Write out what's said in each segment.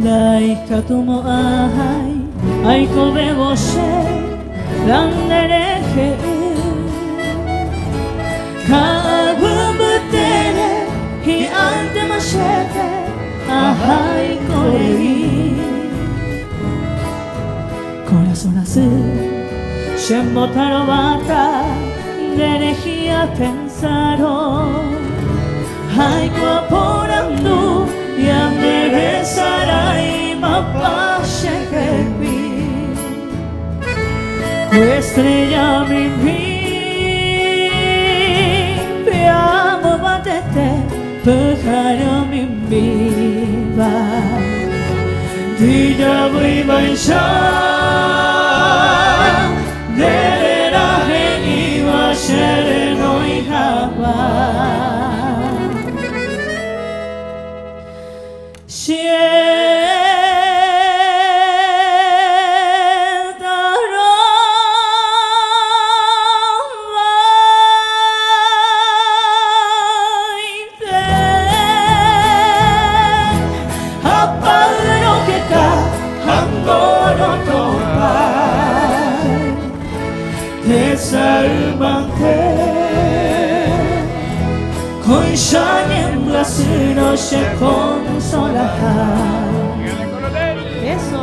Ndaikatumo'ãi aikovévo che randerehe'ỹ. Ka'aguy mbytére hi'ántema chéve aha ikorei. Korasõ rasy chembotarováta nderehi apensárõ. Jaikuaa porandu ñande resaráimapa chehegui. Ku estrella mimbi py'amyvatete pyhare mimbíva. Ndijavýivaicha nde réra he'íva che renói hag̃ua. Che tarovaite ha pa'yrõketa ha ngorotopái tesaymante kóicha ñembyasýrõ che konsolaha. Eso.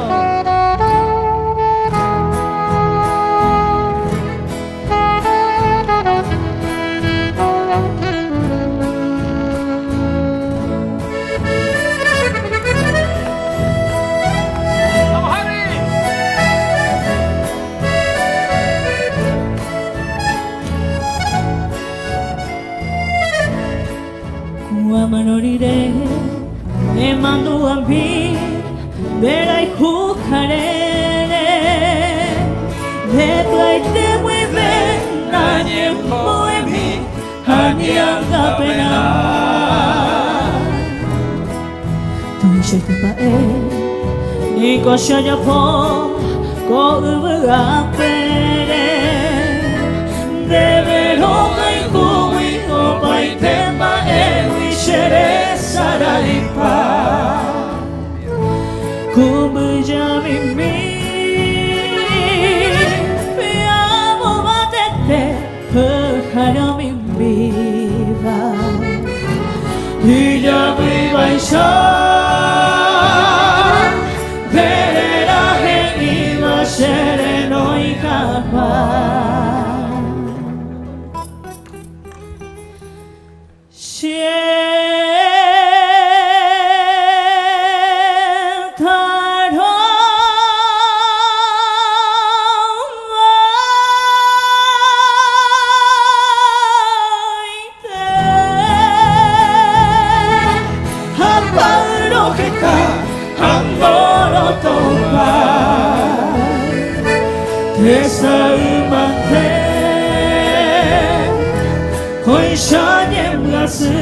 ¡Vamos, Javi! Ku amano rire nemandu'ami nderayhu karére. Nde py'aite guive nañembo'emi ha ñeangapena. Tuichaite mba'e niko che ajapo ko yvy apére. Ndéve rohayhúgui opaite mba'égui che resaraipa. Ku mbyjavimi py'amovatete pyhare omimbíva. Ijavývaicha nde réra he'íva che renói hag̃ua. Che tarovaite ha pa'yrõheka ha ngorotopái tesaymante. Kóicha ñembyasy.